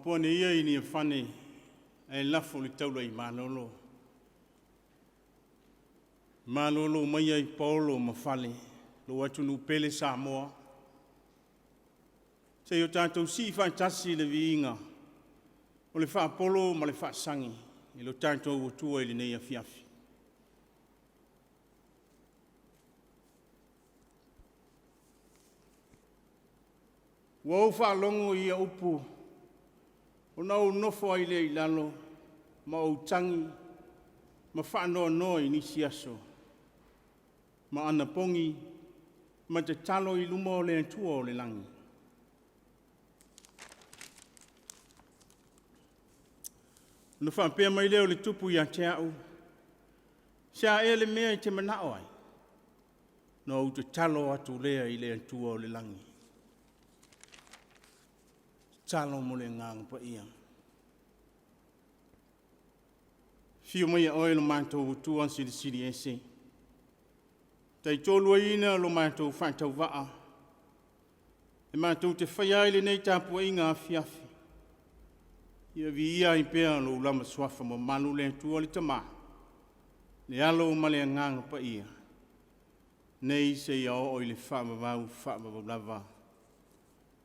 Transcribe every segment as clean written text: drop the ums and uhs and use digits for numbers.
Maopo ane ia i Niafane ae lafo le taula i Malolo. Malolo maia i paolo ma fale, lou atunuu pele Samoa, seia o tatou sii faatasi le viiga o le faapolo ma le faasagi i lo tatou Atua i lenei afiafi. Ua ou faalogo i ia upu ona ou nofo ai lea i lalo ma ou tagi ma faanoanoa i nisi aso ma anapogi ma tatalo i luma o le Atua o le lagi. Ona faapea mai lea o le Tupu ia te au, Se a ea le mea e te manao ai? Ona ou tatalo atu lea i le Atua o le lagi. Tatalo mo le Agaga Paia. Afio maia Oe lo matou Atua Silisili Ese, taitoaluaina lo matou faatauvaa e matou te faia ai lenei tapuaiga afiafi, ia viia ai pea Lou lama Suafa Mamalu, le Atua le Tama, le Alo ma le Agaga Paia, nei seia oo i le faavavau faavavau lava.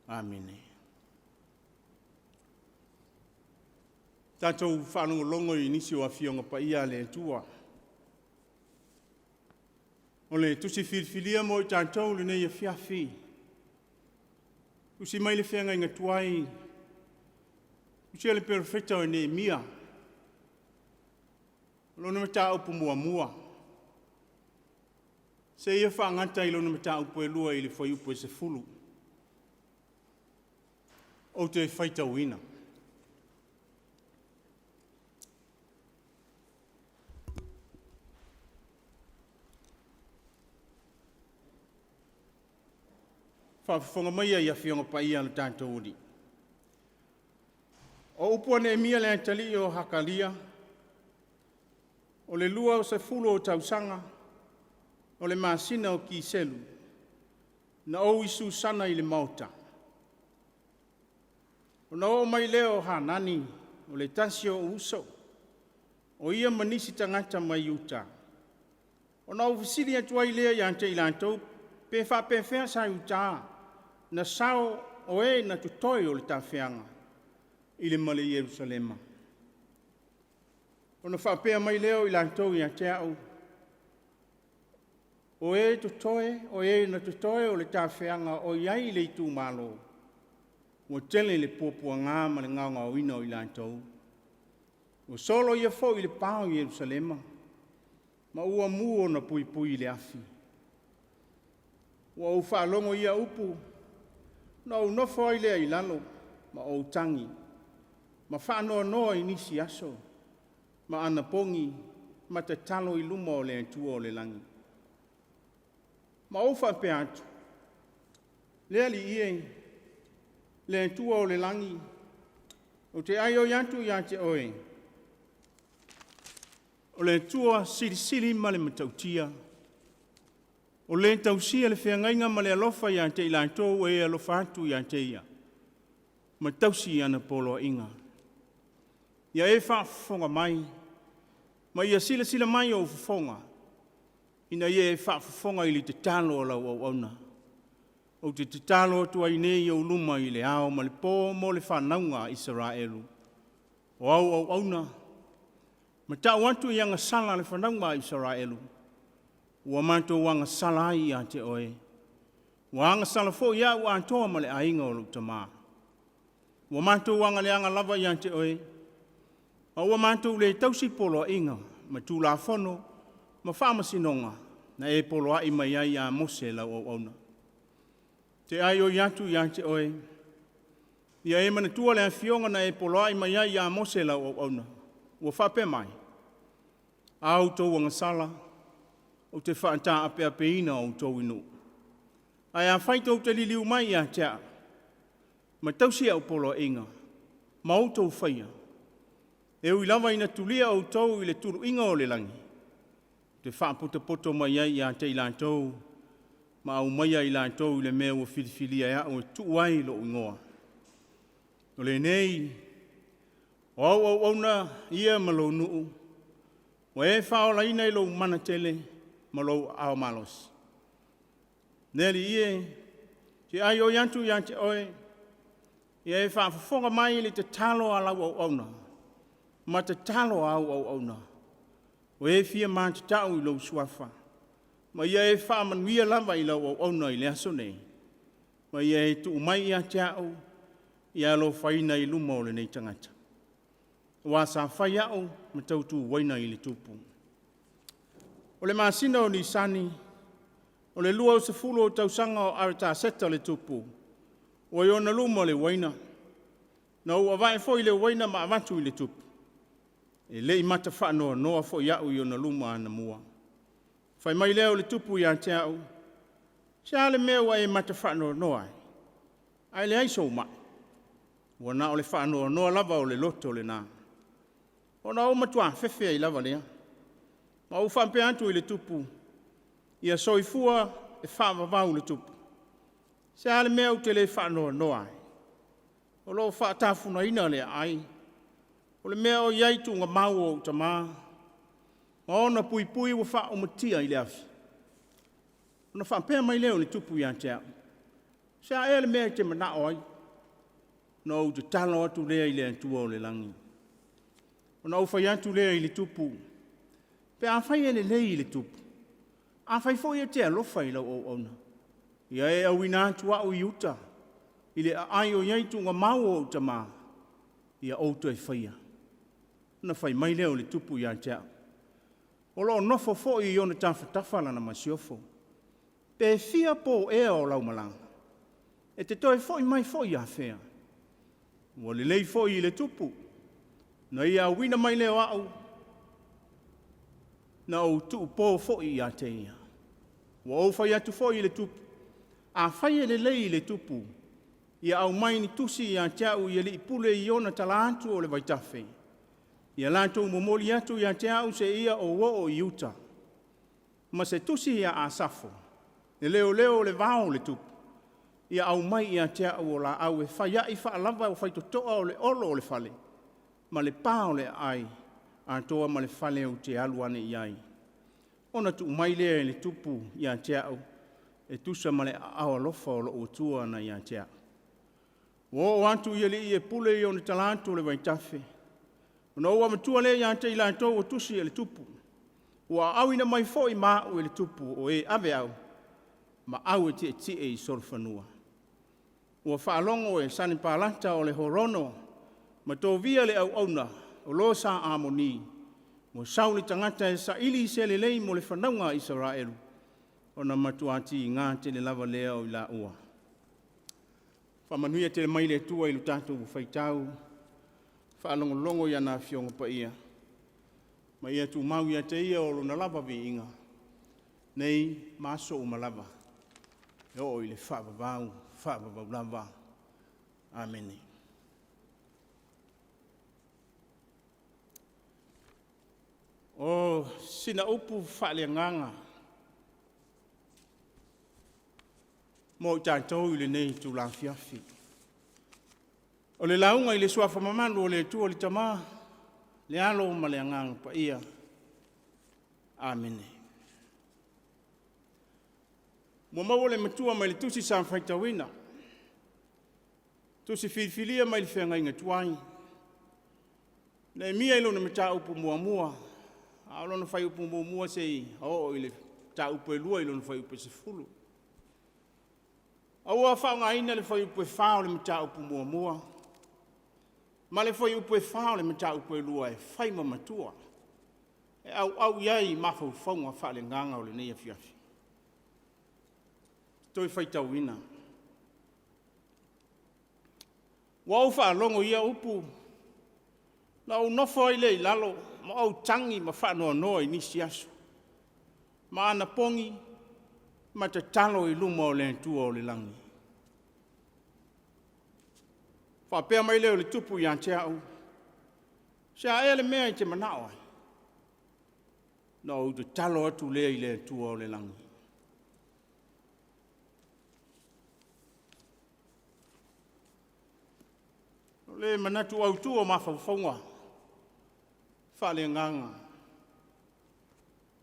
Amene. Tatou faalogologo i nisi o Afioga Paia a le Atua. O le Tusi Filifilia mo i tatou i lenei afiafi, tusi mai le feagaiga tuai, tusia e le Perofeta o Neemia, o lona mataupu muamua, seia faagata i lona mataupu e 2 i le fuaiupu e 10. Ou te faitauina. Faafofoga maia i Afioga Paia a lo tatou Alii. O upu a Neemia le atalii o Hakalia, o le 20 o tausaga, o le masina o Kiselu, na ou i Susana i le maota. Ona oo mai lea o Hanani, o le tasi o ou uso, o ia ma nisi tagata mai Iuta, ona ou fesili atu ai lea ia te i latou, pe faapefea sa Iuta na sao o e na totoe o le tafeaga i le male Ierusalema. Ona faapea mai lea o i latou ia te au, o e totoe, o e na totoe o le tafeaga o i ai le itumalo, ua tele le puapuaga ma le gaogaoina o i latou. Ua soloia foi le pa o Ierusalema, ma ua mu ona puipui i le afi. Ua ou faalogo i ia upu, ona ou nofo ai lea i lalo ma ou tagi, ma faanoanoa i nisi aso, ma anapogi ma tatalo i luma o le Atua o le lagi. Ma ou faapea atu, Le Alii e, le Atua o le lagi, ou te aioi atu ia te Oe, o le Atua silisili ma le matautia, o le tausia le feagaiga ma le alofa ia te i latou e alofa atu ia te Ia, ma tausi ana poloaiga. Ia e faafofoga mai, ma ia silasila mai ou fofoga, ina ia e faafofoga i le tatalo a lau auauna. Ou te tatalo atu ai nei i ou luma i le ao ma le po mo le fanauga a Isaraelu, o au auauna, ma tau atu i agasala a le fanauga a Isaraelu, ua matou agasala ai ia te Oe, ua agasala foi au atoa ma le aiga o lou tama. Ua matou agaleaga lava ia te Oe, ma ua matou le tausi poloaiga ma tulafono ma faamasinoga na e poloai mai ai ia Mose lau auauna. Ou te aioi atu ia te Oe, ia e manatua le afioga na e poloai mai ai ia Mose lau auauna, ua faapea mai, A outou agasala, ou te faataapeapeina outou i nuu. Ae afai tou te liliu mai ia te au, ma tausi au poloaiga, ma outou faia, e ui lava ina tulia outou i le tuluiga o le lagi, ou te faapotopoto mai ai ia te i latou, ma aumaia i latou i le mea ua filifilia e au e tuu ai lou igoa. O lenei O au auauna ia ma lou nuu, ua e faaolaina i lou mana tele ma lou aao malosi. Le Alii e, ou te aioi atu ia te Oe, ia e faafofoga mai i le tatalo a lau auauna, ma tatalo a au auauna, o e fia matatau i lou Suafa, ma ia e faamanuia lava i lau auauna i le aso nei, ma ia e tuu mai ia te au ia alofaina i luma o lenei tagata, aua sa fai au ma tautuaina i le Tupu. O le masina o Nisani, o le 20 o tausaga o Aritaseta le tupu, ua i ona luma le uaina, na ou avae foi le uaina ma avatu i le tupu, e le i mata faanoanoa foi au i ona luma anamua. Fai mai lea o le tupu ia te au, Se a le mea ua e mata faanoanoa ai, ae leai sou mai? Ua na o le faanoanoa lava o le loto lena. Ona ou matua fefe ai lava lea, ma ou faapea atu i le tupu, Ia soifua e faavavau le tupu. Se a le mea ou te le faanoanoa ai? O lo o faatafunaina le aai, o le mea o i ai tuugamau o ou tama, ma ona puipui ua faaumatia i le afi? Ona faapea mai lea o le tupu ia te au, Se a ea le mea e te manao ai? Ona ou tatalo atu lea i le Atua o le lagi. Ona ou fai atu lea i le tupu, pe afai e lelei i le tupu, afai foi e te alofa i lau auauna, ia e auina atu au i uta i le aai o i ai tuugamau o ou tama, ia ou toe faia. Ona fai mai lea o le tupu ia te au, o lo o nofo foi i ona tafatafa lana masiofo. Pe fia po ea o lau malaga? E te toe foi mai foi afea? Ua lelei foi i le tupu, na ia auina mai lea o au, na ou tuupo foi ia te ia. Ua ou fai atu foi i le tupu, afai e lelei i le tupu, ia aumai ni tusi ia te au i alii pule i ona tala atu o le vaitafe, ia latou momoli atu ia te au seia ou oo i uta, ma se tusi ia Asafo, le leoleo o le vao o le tupu, ia aumai ia te au o laau e fai ai faalava o faitotoa o le olo o le fale, ma le pa o le aai, atoa ma le fale ou te alu ane i ai. Ona tuu mai lea e le tupu ia te au, e tusa ma le aao alofa o lou Atua na ia te au. Ua oo atu i alii e pule i ona tala atu o le vaitafe, ona ou avatua lea ia te i latou o tusi a le tupu, ua aauina mai foi ma au e le tupu o e ave au, ma au e tietie i solofanua. Ua faalogo e Sanepalata o le Horono, ma Tovia le auauna, o lo sa Amoni, ua sau le tagata e saili se lelei mo le fanauga a Isaraelu, ona matua tiga tele lava lea o i laua. Faamanuia tele mai le Atua i le tatou faitau, faalogologo i ana Afioga Paia, ma ia tumau ia te Ia o Lona lava viiga, nei ma aso uma lava, e oo i le faavavau, faavavau lava. Amene. O sina upu faaleagaga mo i tatou i lenei itula afiafi. O le lauga i le Suafa mamalu o le Atua le Tama, le Alo ma le Agaga Paia. Amene. Ua maua le matua mai le tusi sa faitauina, tusi filifilia mai le feagaiga tuai, Neemia i lona mataupu muamua, a o lona fuaiupu 1 seia oo i le mataupu e 2 i lona fuaiupu e 10. A ua faaaogaina le fuaiupu e 4 o le mataupu 1 ma le fuaiupu e 4 o le mataupu e 2 e fai ma matua, e auau i ai mafaufauga faale-agaga o lenei afiafi. Toe faitauina. Ua ou faalogo i ia upu, na ou nofo ai lea i lalo ma ou tagi ma faanoanoa i nisi aso, ma anapogi ma tatalo i luma o le Atua o le lagi. Faapea mai lea o le tupu ia te au, se a ea le mea e te manao ai? Na ou tatalo atu lea i le Atua o le lagi. O le manatu autu o mafaufauga. faaleagaga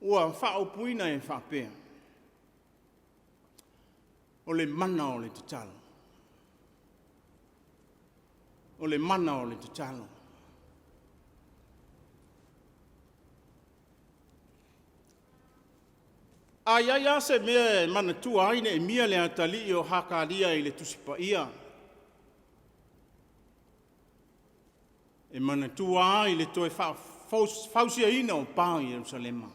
ua faaupuina e faapea, O le mana o le tatalo. O le mana o le tatalo. A i ai lava se mea e manatua ai Neemia le atalii o Hakalia i le Tusi Paia, e manatua ai le toe faafausiaina o pa o Ierusalema.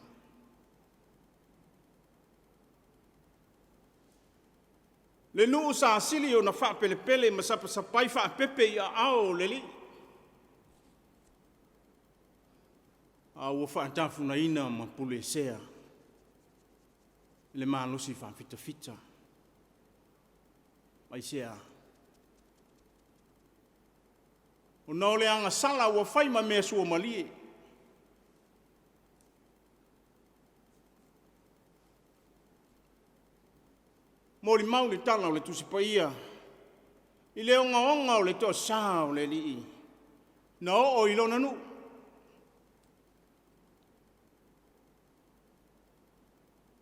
Le nuu sa sili ona faapelepele ma sapasapai faapepe i aao o le Alii, a ua faatafunaina ma puleesea i le malosi faafitafita. Aisea? Ona o le agasala ua fai ma mea suamalie. Molimau le tala o le Tusi Paia i le ogaoga o le toasa o le Alii na oo i lona nuu.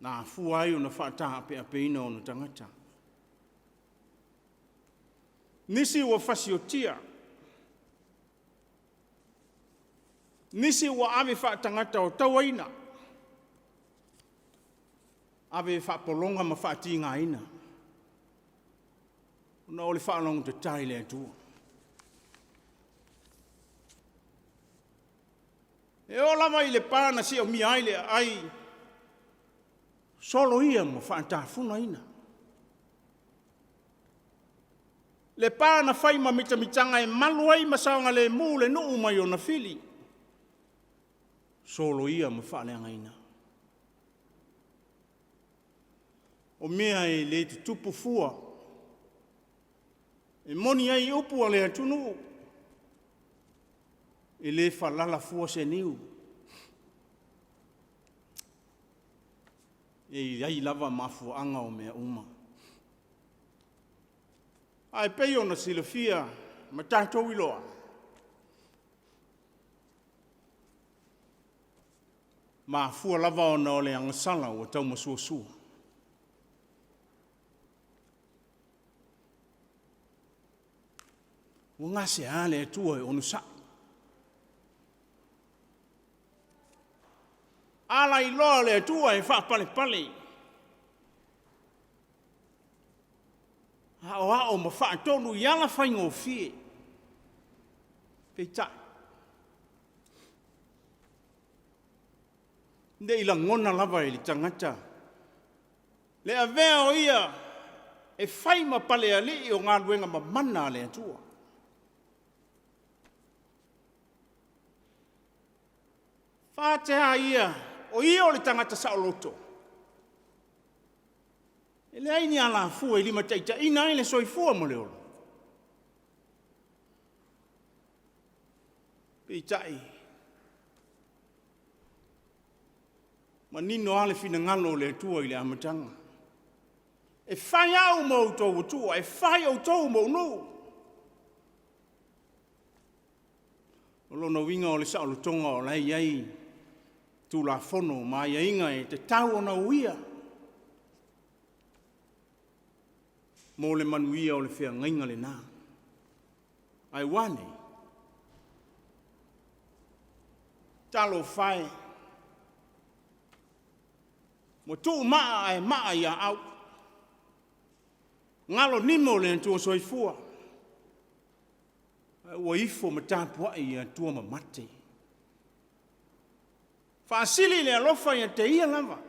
Na afua ai ona faataapeapeina ona tagata. Nisi ua fasiotia, nisi ua ave faatagata o tauaina, ave faapologa ma faatigaina, ona o le faalogotata i le Atua. E oo lava i le pa na siomia ai le aai, soloia ma faatafunaina. Le pa na fai ma mitamitaga e malu ai ma saogalemu le nuu mai ona fili, soloia ma faaleagaina. O mea e le tutupu fua, e moni ai upu a le atunuu, e le falala fua se niu. E i ai lava mafuaaga o mea uma. Ae pei ona silafia ma tatou iloa, mafua lava ona o le agasala ua taumasuasua. Ua gasea le Atua e onosai. A lailoa le Atua e faapalepale, aoao ma faatonu i ala faigofie. Peitai, ne i lagona lava e le tagata le avea o ia e fai ma palealii o galuega mamana a le Atua. Faatea ia, o ia o le tagata saoloto. E leai ni alafua e limataitaiina ai le soifua ma le ola. Peitai, manino lava le finagalo o le Atua i le amataga. E fai au ma outou Atua, e fai outou ma ou nuu. O lona uiga o le saolotoga o la e i ai Tulafono ma aiaiga e tatau ona uia mo le manuia o le feagaiga lena. Ae ua a nei? Talofa e, ua tuu maa ae maa i aau. Galo nimo le Atua soifua, ae ua ifo ma tapuai i Atua mamate. Faasili le alofa ia te ia lava,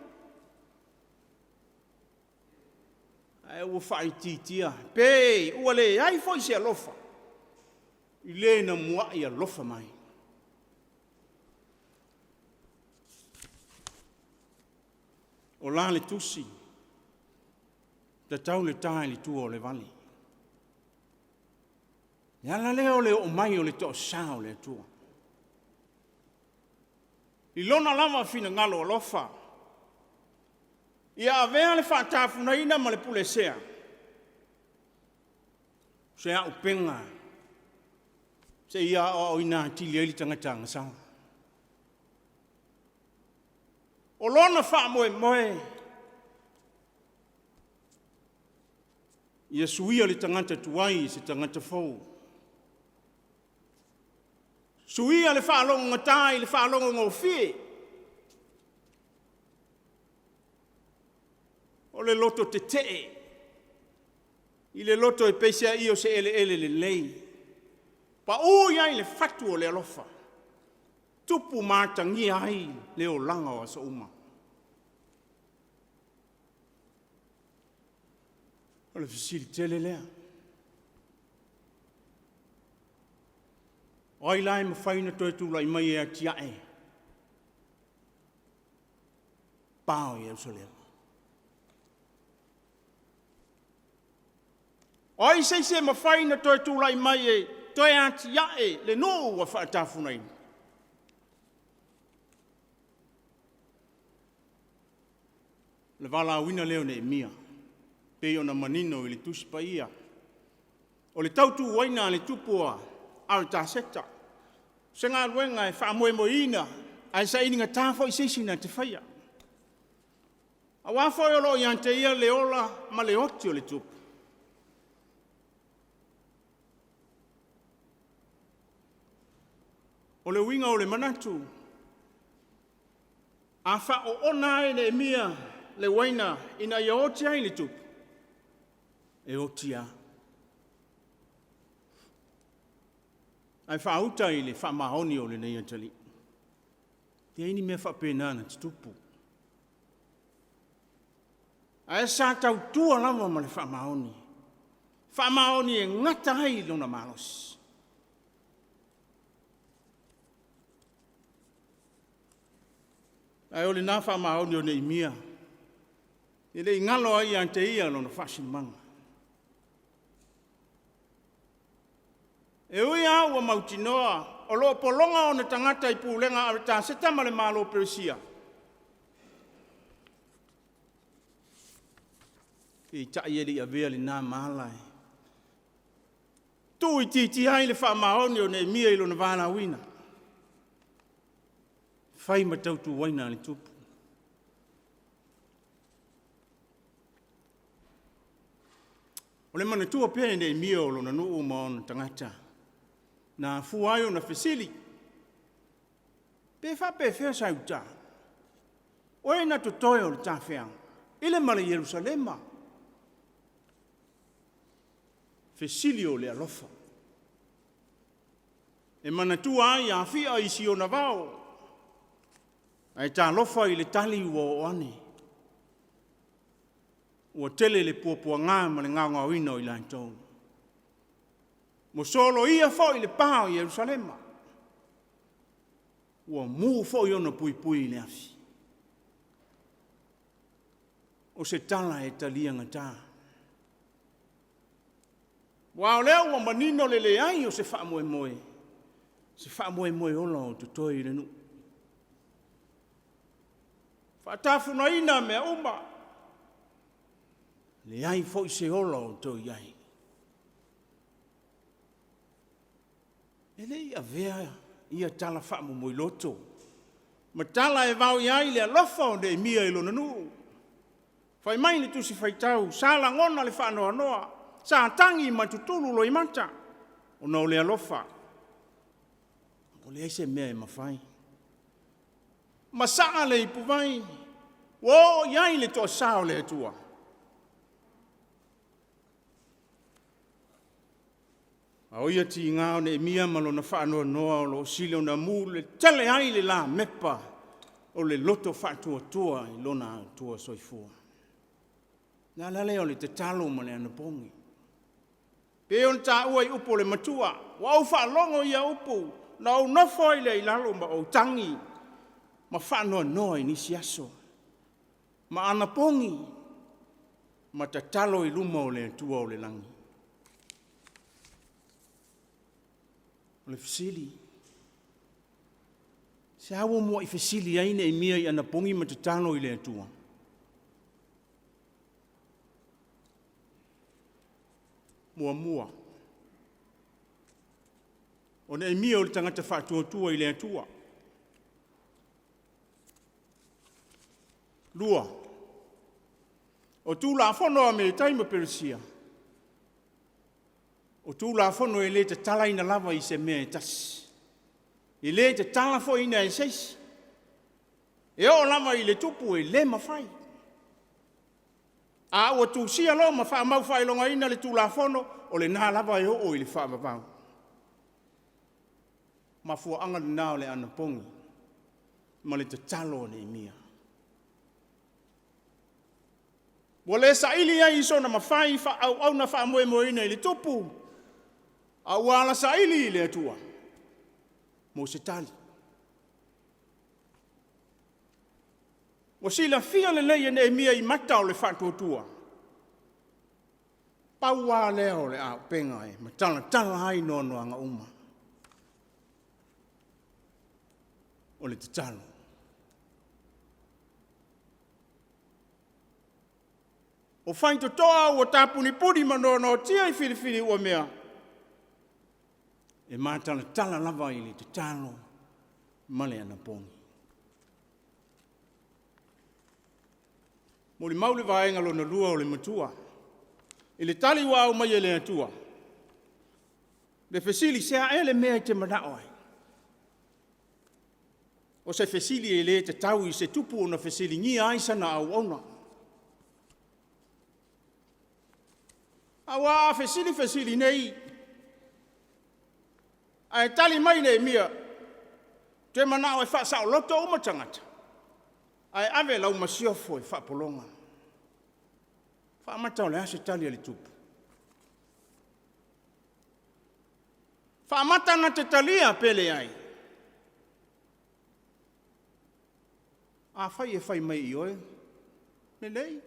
ae ua faaitiitia, pe ua leai foi se alofa i le na muai alofa mai. O la le tusi, tatau le ta i le tua o le vale. Le ala lea o le oo mai o le toasa o le Atua. I lona lava finagalo alofa, ia avea le faatafunaina ma le pulesea, se auupega seia aoaoina atili ai le tagata agasala. O lona faamoemoe, ia suia le tagata tuai i se tagata fou. Suia le faalogogata i le faalogogofie. O le loto tetee i le loto e peiseai o se eleele lelei, pau i ai le fatu o le alofa, tupu ma atagia ai le olaga o aso uma. O le fesili tele lea. O ai la e mafai ona toe tulai mai e atiae pa o Ierusalema? O ai se isi e mafai ona toe tulai mai e toe atiae le nuu ua faatafunaina? O le valaauina lea o Neemia, pei ona manino i le Tusi Paia. O le tautuaina a le tupu o Aritaseta, o se galuega e faamoemoeina ae sailigata foi se isi na te faia. Aua foi o lo o ia te ia le ola ma le oti o le tupu. O le uiga o le manatu, a faaoona lava e Neemia le uaina ina ia oti ai le tupu, e oti lava. Ae faauta i le faamaoni o lenei atalii. E leai ni mea faapena na tutupu. Ae sa tautua lava ma le faamaoni, faamaoni e gata ai lona malosi. Ae o lena faamaoni o Neemia, e le i galo ai ia te ia lona faasinomaga. E ui lava ua mautinoa o lo o pologa ona tagata i pulega a Aritaseta ma le Malo o Peresia, peitai e le i avea lena ma ala e tuuitiitia ai le faamaoni o Neemia i lona valaauina, e fai ma tautuaina a le tupu. O le manatua pea e Neemia o lona nuu ma ona tagata, na afua ai ona fesili, pe faapefea sau uta? O e na totoe o le tafeaga, i le ma le Ierusalema. Fesili o le alofa. E manatua ai Afia i si ona vao, ae talofa i le tali ua oo ane. Ua tele le puapuaga ma le gaogaoina o i latou. Ua soloia foi le pa o Ierusalema. Ua mu foi ona puipui i le afi. O se tala e talia gata. Aua o lea ua manino le leai o se faamoemoe, se faamoemoe ola o totoe i le nuu. Faatafunaina mea uma, leai foi se ola o toe i ai. E le i avea ia tala faamomoiloto ma tala e vao i ai le alofa o Neemia i lona nuu. Fai mai le Tusi Faitau, sa lagona le faanoanoa, sa tagi ma tutulu loimata, ona o le alofa, ua leai se mea e mafai. Masaa le ipuvai, ua oo i ai le toasa o le Atua. A o ia tiga o Neemia ma lona faanoanoa o lo o sili ona mu le tele ai le lamepa o le loto faatuatua i lona Atua soifua. O le ala lea o le tatalo ma le anapogi. Pei ona taua i upu o le matua, ua ou faalogo i ia upu, na ou nofo ai lea i lalo ma ou tagi ma faanoanoa i nisi aso, ma anapogi ma tatalo i luma o le Atua o le lagi. O le fesili, se a ua muai fesili ai Neemia i anapogi ma tatalo i le Atua? Muamua, o Neemia o le tagata faatuatua i le Atua. 2. O Tulafono a Metai ma Peresia, o Tulafono e le tatalaina lava i se mea e tasi. E le tatala foiina e se isi. E oo lava i le tupu e le mafai. A ua tusia loa ma faamau faailogaina le Tulafono, o lena lava e oo i le faavavau. Mafuaaga lena o le anapogi ma le tatalo a Neemia. Ua le saili ai i sona mafai faaauauna faamoemoeina i le tupu, a ua ala saili i le Atua mo se tali. Ua silafia lelei e Neemia i mata o le faatuatua, pau lava lea o le auupega e matalatala ai noanoaga uma, o le tatalo. O faitotoa ua tapunipuni ma noanoatia i filifili ua mea, e matalatala lava i le tatalo ma le anapogi. Molimau le vaega lona lua o le matua i le tali ua aumai e le Atua, le fesili, se a ea le mea e te manao ai? O se fesili e le tatau i se tupu ona fesiligia ai sana auauna. Aua a fesili fesili nei, ae tali mai Neemia, ou te manao e faasaoloto uma tagata, ae ave lau masiofo e faapologa. Faamata o le a se tali a le tupu? Faamata na te talia pe leai? Afai e fai mai ioe, lelei.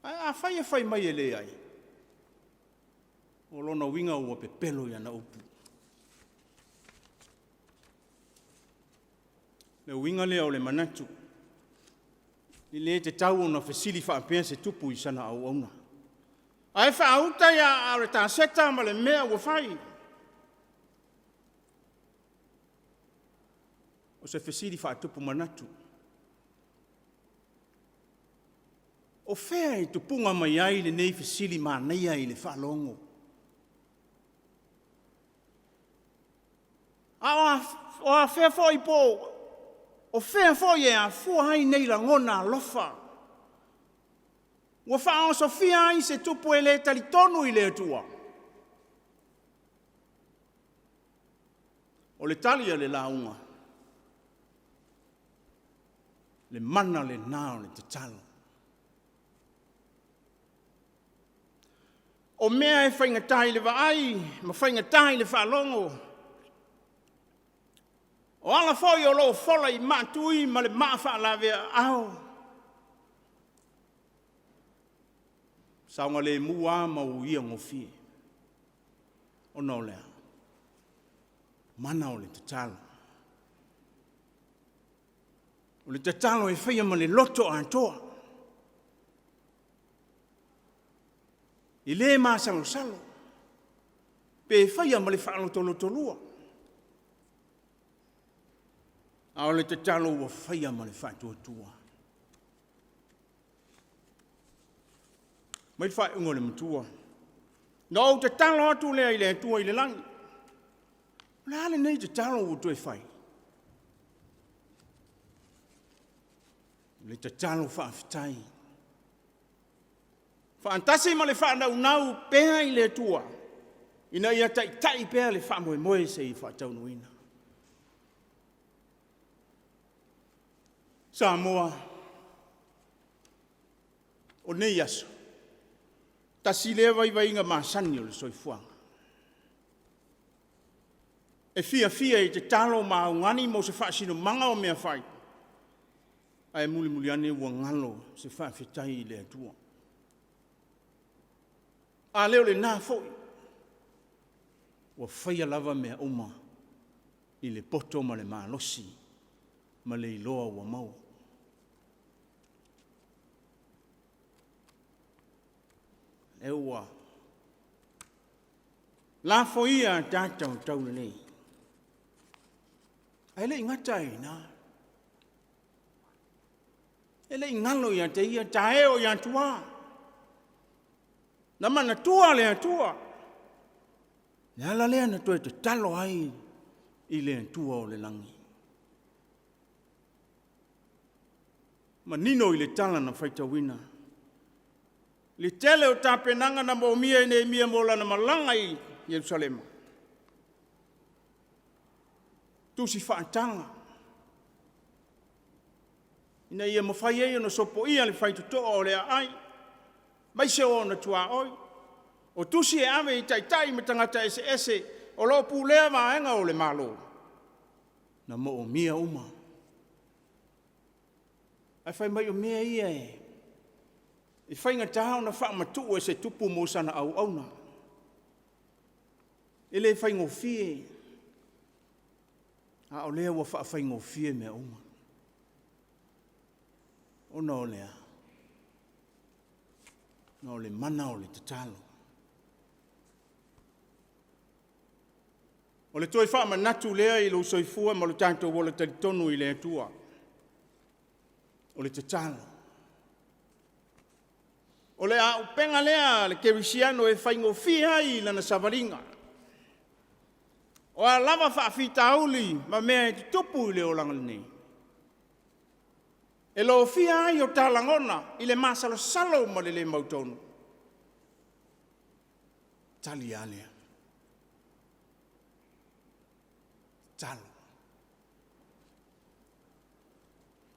Ae afai e fai mai e leai, o lona uiga ua pepelo i ana upu. Le uiga lea o le manatu, e le tatau ona fesili faapea se tupu i sana auauna. Ae faauta ia Aretaseta ma le mea ua fai. O se fesili faatupu manatu. O fea e tupuga mai ai lenei fesili manaia i le faalogo? A o afea foi po o fea foi e afua ai nei lagona alofa ua faaosofia ai se tupu e le talitonu i le Atua? O le tali a le lauga, le mana lena o le tatalo. O mea e faigata i le vaai ma faigata i le faalogo, o ala foi o lo o fola i maatui ma le maa faalavea-aao, saogalemu lava ma uia gofie. Ona o le a? Mana o le tatalo. O le tatalo e faia ma le loto atoa. E le masalosalo, pe faia ma le faalotolotolua. A o le tatalo ua faia ma le faatuatua. Mai le faaiuga o le matua. Na ou tatalo atu lea i le Atua i le lagi. O le a lenei tatalo ua toe fai? O le tatalo faafetai. Faatasi ma le faanaunau pea i le Atua, ina ia taitai pea le faamoemoe se i faataunuuina. Samoa, o nei aso, tasi lea vaivaiga masani o le soifuaga. E fiafia i tatalo ma augani mo se faasinomaga o mea fai, ae mulimuli ane ua galo se faafetai i le Atua. A le o lena foi, ua faia lava mea uma i le poto ma le malosi ma le iloa ua maua. Lea ua lafoia a tatou taulelei. Ae le i gata ai i ina. E le i galo ia te ia taeo i Atua. Na manatua le Atua. Le ala lea na toe tatalo ai i le Atua o le lagi. Manino i le tala na faitauina. Le tele o tapenaga na moomia e Neemia mo lana malaga i Yerusalema. Tusi faataga ina ia mafai ai ona sopoia le faitotoa o le aai, aemaise o ona tuaoi. O tusi e ave i taitai ma tagata eseese o lo o pulea vaega o le Malo, na moomia uma. Ae fai mai o mea ia e faigata ona faamatuu e se tupu mo sana auauna. E le faigofie, a o lea ua faafaigofie mea uma. Ona o le a? Ona o le mana o le tatalo. O le toe faamanatu lea i lou soifua ma lo tatou ola talitonu i le Atua. O le tatalo. O le auupega lea a le kerisiano e faigofie ai lana savaliga. O a lava faafitauli ma mea e tutupu i le olaga nei, e lofia ai o ta lagona i le masalosalo ma le le mautonu, tali lava lea. Tatalo.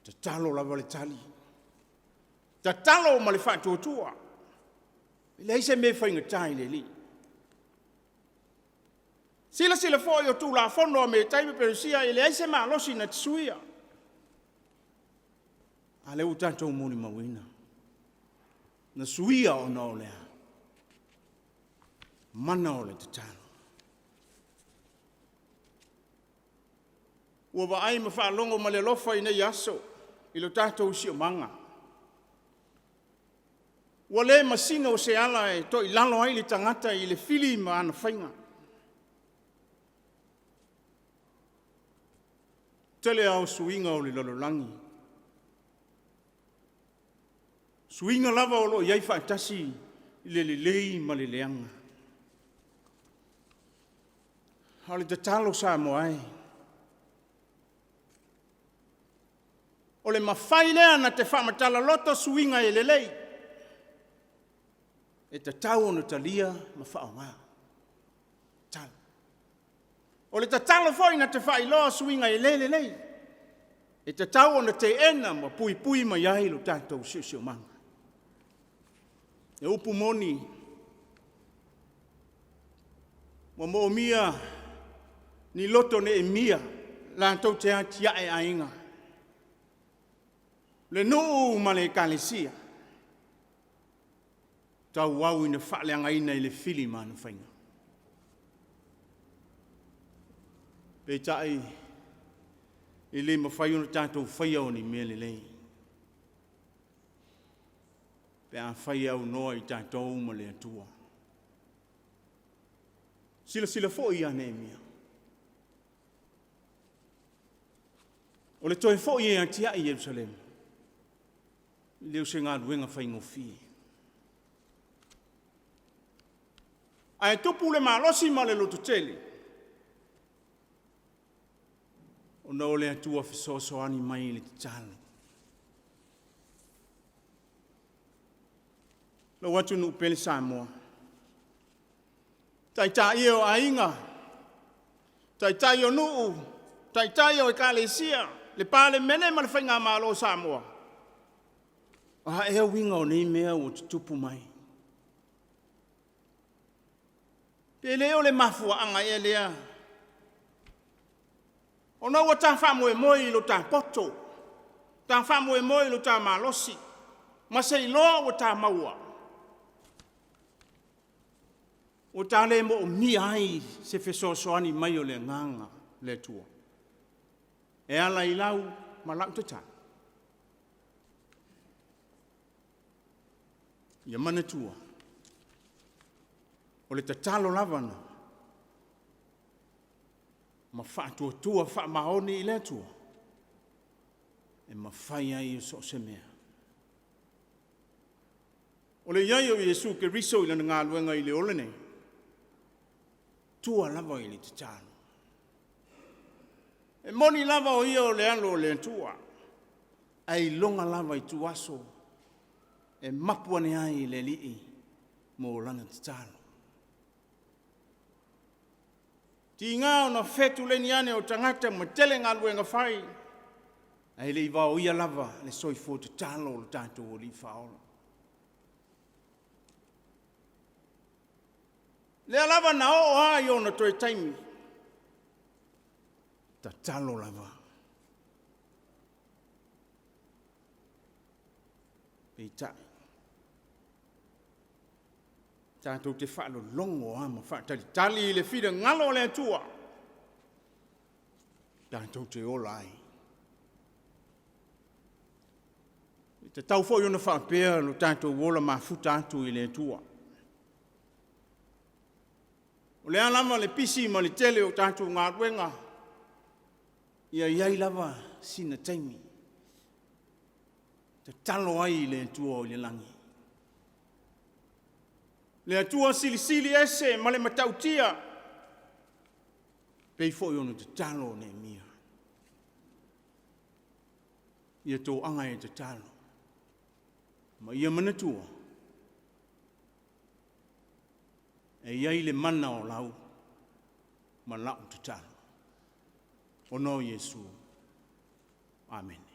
Tatalo lava le tali. Tatalo ma le faatuatua. E leai se mea e faigata i le Alii. Silasila foi o Tulafono a Metai ma Peresia e leai se malosi na te suia. A lea ua tatou molimauina. Na suia ona o le a? Mana o le tatalo. Ua vaai ma faalogo ma le alofa i nei aso i lo tatou siomaga. Ua le masino se ala e toilalo ai le tagata i le fili ma ana faiga. Tele lava o suiga o le lalolagi, suiga lava o lo o i ai faatasi le lelei ma le leaga. A o le tatalo Samoa e, o le mafai lea na te faamatala loto suiga e lelei, e tatau ona talia ma faaaoga. Tatalo. O le tatalo foi na te faailoa suiga e le lelei, e tatau ona teena ma puipui mai ai lo tatou siosiomaga. E upu moni, ua moomia ni loto Neemia latou te atiae aiga, le nuu ma le ekalesia, tauau ina faaleagaina i le fili ma ana faiga. Peitai, e le mafai ona tatou faia o ni mea lelei, pe afai e aunoa i tatou ma le Atua. Silasila foi ia Neemia, o le toe foi e atiae Ierusalema, e le o se galuega faigofie. Ae tupu le malosi ma le lototele, ona o le Atua fesoasoani mai i le tatalo. Lou atunuu pele Samoa, taitai e o aiga, taitai o nuu, taitai o ekalesia, le Palemene ma le Faigamalo o Samoa, o a ea uiga o nei mea ua tutupu mai? Pe le o le mafuaaga ea lea ona ua ta faamoemoe i lo ta poto, ta faamoemoe i lo ta malosi, ma se iloa ua ta maua, ua ta le moomia ai se fesoasoani mai o le Agaga o le Atua e ala i lau ma lau tatalo. Ia manatua, o le tatalo lava na ma faatuatua faamaoni i le Atua e mafai ai so o se mea. O le i ai o Iesu Keriso i lana galuega i le ola nei, tua lava i le tatalo. E moni lava o ia o le Alo o le Atua, ae iloga lava i ituaso e mapu ane ai i le Alii mo lana tatalo. Tiga ona fetuleni ane o tagata ma tele galuega fai, ae le i vaoia lava le soifua tatalo o le tatou Alii Faaola. Lea lava na oo lava i ona toe taimi, tatalo lava. Peitai, tatou te faalologo lava ma faatalitali i le finagalo o le Atua, tatou te ola ai. E tatau foi ona faapea lo tatou ola mafuta atu i le Atua. O le a lava le pisi ma le tele o tatou galuega, ia i ai lava sina taimi tatalo ai i le Atua o i le lagi. Le Atua silisili ese ma le matautia, pei foi ona tatalo Neemia. Ia toaga e tatalo, ma ia manatua, e i ai le mana o lau ma la'u tatalo, ona o Iesu. Amene.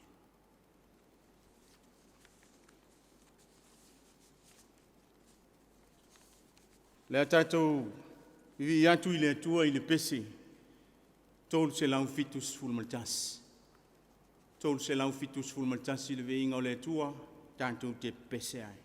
O le a tatou vivii atu i le Atua i le pese 371. 371 le viiga o le Atua, tatou te pepese ai.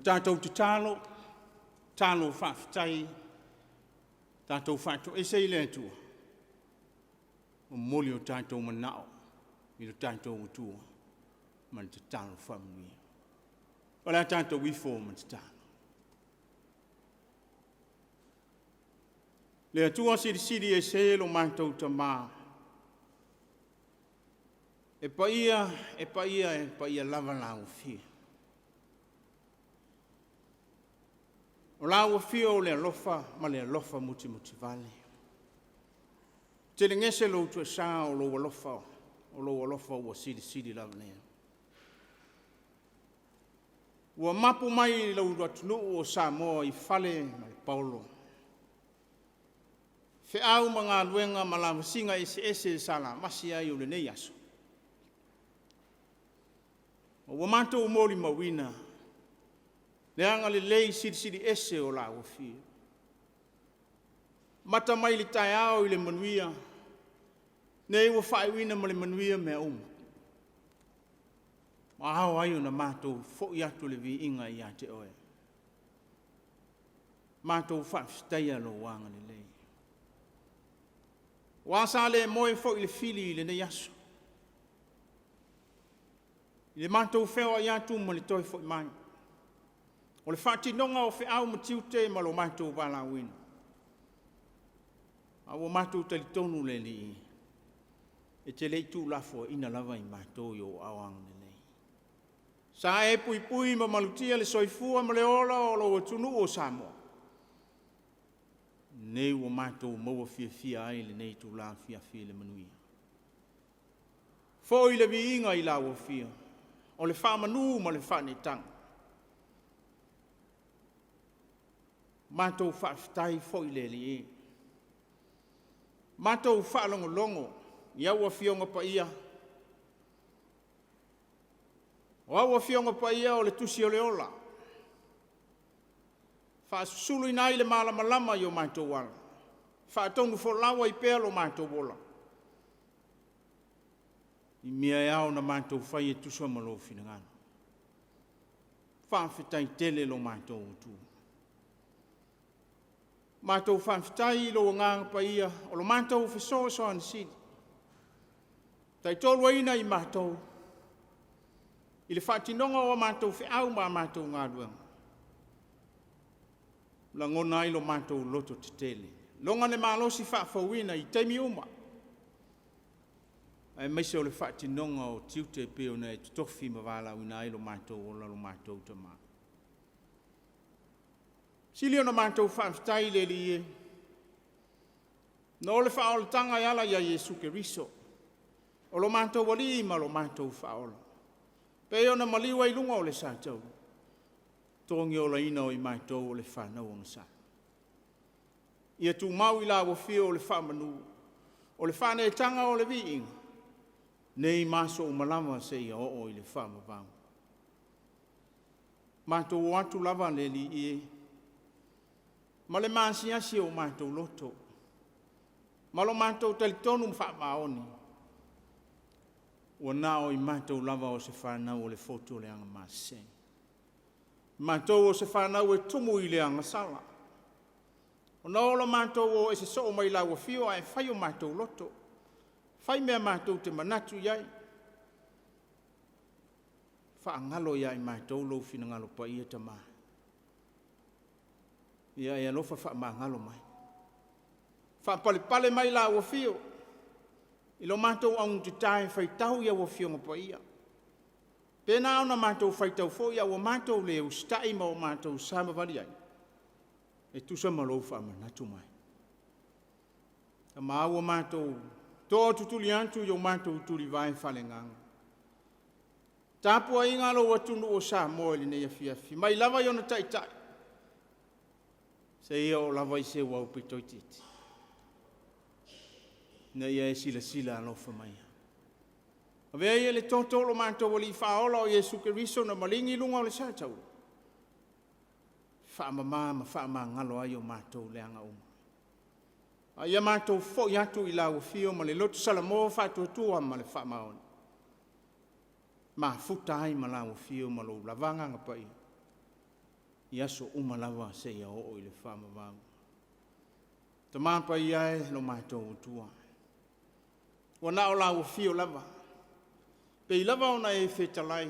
Tatou tatalo, tatalo faafetai, tatou faatoese i le Atua, momoli o tatou manao i le tatou Atua ma le tatalo faamanuia. O le a tatou ifo ma tatalo. Le Atua Silisili Ese lo matou Tama, e paia, e paia, e paia lava lau Afio. O lau Afio o le alofa ma le alofa mutimutivale. Telegese lou toesā o lou alofa, o lou alofa ua silisili lava lea. Ua mapu mai lou atunuu o Samoa i fale ma le paolo, feau ma galuega ma lavasiga eseese sa lavasi ai o lenei aso, ma ua matou molimauina le agalelei silisili ese o lau Afio. Amata mai i le taeao i le manuia, lenei ua faaiuina ma le manuia mea uma, ua ao ai ona matou foi atu le viiga ia te Oe, matou faafetaia lou agalelei. Aua sa le moe foi le fili i lenei aso, i le matou feoai atu ma le toe foi mai, o le faatinoga o feau ma tiute ma lo matou valaauina, a ua matou talitonu le Alii, e te le i tuulafoaiina lava i matou i ou aao agalelei. Sa e puipui ma malutia le soifua ma le ola o lou atunuu o Samoa, lenei ua matou maua fiafia ai i lenei itula afiafi i le manuia. Foi le viiga i lau Afio, o le faamanu ma le faaneetaga. Matou faafetai foi le Alii e. Matou faalogologo i au Afioga Paia, o au Afioga Paia o le Tusi o le Ola, faasusuluina ai le malamalama i o matou ala, faatonufolau ai pea lo matou ola, i mea e ao ona matou faia e tusa ma Lou finagalo. Faafetai tele lo matou Atua. Matou faafetai i lou Agaga Paia o lo matou fesoasoani sili, taitoluaina i matou i le faatinoga o a matou feau ma a matou galuega, lagona ai lo matou loto tetele, loga le malosi faafouina i taimi uma, aemaise o le faatinoga o tiute e pei ona e totofi ma valaauina ai lo matou ola lo matou Tama. Sili ona matou faafetai i le Alii e, ona o le faaolataga e ala ia Iesu Keriso, o lo matou Alii ma lo matou Faaola, pei ona maliu ai i luga o le sataua, togiolaina o i matou o le fanau ogasami. Ia tumau i lau Afio le faamanu, o le faaneetaga o le viiga, nei ma aso uma lava seia oo i le faavavau. Matou o atu lava le Alii e, ma le maasiasi o matou loto, ma lo matou talitonu ma faamaoni, ua na o i matou lava o se fanau o le fotu o le agamasese. Matou o se fanau e tumu i le agasala, ona o lo matou o ese soo mai lau Afio ae fai o matou loto, fai mea matou te manatu i ai, faagalo ia i matou lou finagalo paia Tama. Ia e alofa faamagalo mai. Faapalepale mai lau Afio i lo matou augatata e faitau i au Afioga Paia. Pe na ona matou faitau foi ae ua matou le usitai ma ua matou savavali ai, e tusa ma lou faamanatu mai. Tama ua matou tootutuli atu i o matou tulivae faaleagaga. Tapuaiga a lou atunuu o Samoa i lenei afiafi, mai lava i ona taitai seia oo lava i se ua aupito itiiti, ina ia e silasila alofa maia. Avea ia le toto o lo matou Alii Faaola o Iesu Keriso na maligi i luga o le sataua, faamama ma faamagalo ai o matou leaga uma. A ia matou foi atu i lau Afio ma le loto salamo faatuatua ma le faamaoni, mafuta ai ma lau Afio ma lou lava Agaga Paia. i aso uma lava seia oo i le faavavau. Tama Paia e, lo matou Atua, ua na o lau afio lava, pei lava ona e fetalai,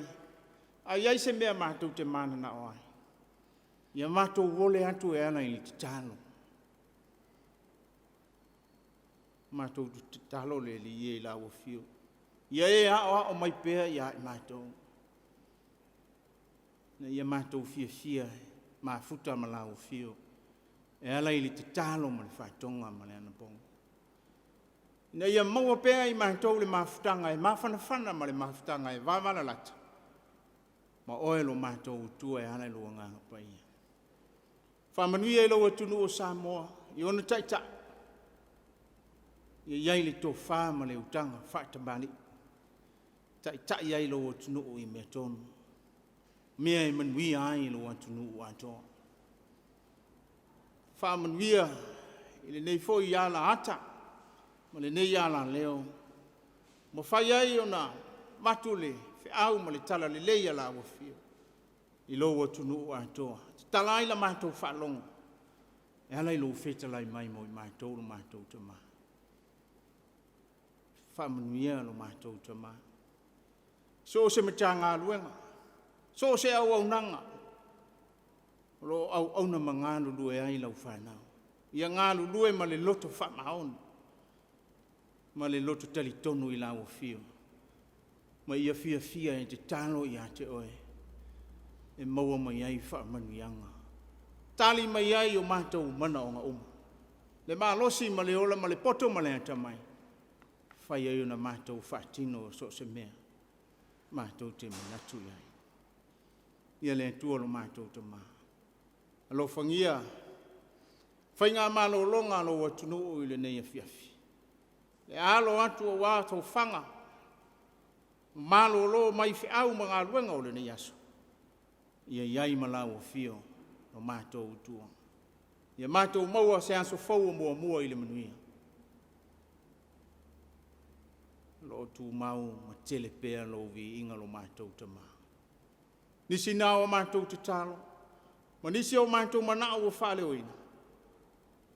a i ai se mea matou te mananao ai, ia matou ole atu e ala i le tatalo. Matou te tatalo le Alii e i lau afio, ia e aoao mai pea ia i matou, ina ia matou fiafia e mafuta ma lau afio, e ala i le tatalo ma le faatoga ma le anapogi. Ina ia maua pea e i matou le mafutaga e mafanafana ma le mafutaga e vavalalata ma oe lo matou Atua e ala i lou Agaga Paia. Faamanuia i lou atunuu o Samoa i ona taitai, ia i ai le tofa ma le utaga faatamalii, taitai ai lou atunuu i mea tonu, mea e manuia ai lou atunuu atoa. Faamanuia i lenei foi alaata ma lenei alaleo, ua mafai ai ona avatu le feau ma le talalelei a lau Afio i lou atunuu atoa. Tatala ai la matou faalogo e ala i lou fetalai mai mo i matou lo matou Tama. Faamanuia lo matou Tama. So o se Matagaluega, so o se auaunaga o lo o auauna ma galulue ai lau fanau, ia galulue ma le loto faamaoni ma le loto talitonu i lau afio, ma ia fiafia e tatalo ia te oe e maua mai ai faamanuiaga, tali mai ai o matou manaoga uma, le malosi ma le ola ma le poto ma le atamai, e mafai ai ona matou faatino so o se mea matou te manatu i ai. Ia le Atua lo matou Tama, alofagia faiga malologa a lou atunuu i lenei afiafi, le alo atu aua tofaga, malolo mai feau ma galuega o lenei aso, ia i ai ma lau afio lo matou Atua. Ia matou maua se aso fou o muamua i le manuia, o lo o tumau ma tele pea lou viiga lo matou Tama. Nisi na o matou tatalo, ma nisi o matou manao ua faaleoina,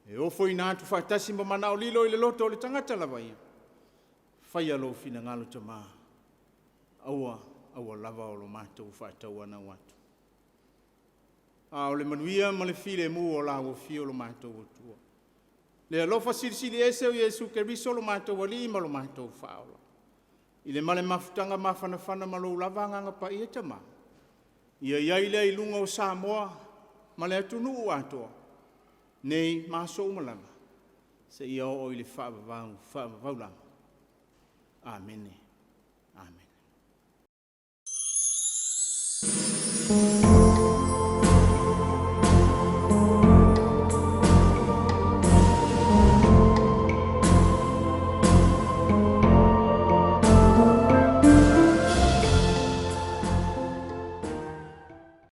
e ofoina atu faatasi ma manao lilo i le loto o le tagata lava ia, faia lou finagalo Tama, aua, aua lava o lo matou faatauanau atu. A o le manuia ma le filemu o lau afio lo matou Atua, le alofa silisili ese o Iesu Keriso lo matou Alii ma lo matou Faaola, i le ma le mafutaga mafanafana ma lou lava Agaga Paia Tama, ia i ai lea i luga o Samoa ma le atunuu atoa, nei ma aso uma lava, seia oo i le faavavau, faavavau lava. Amene. Amene.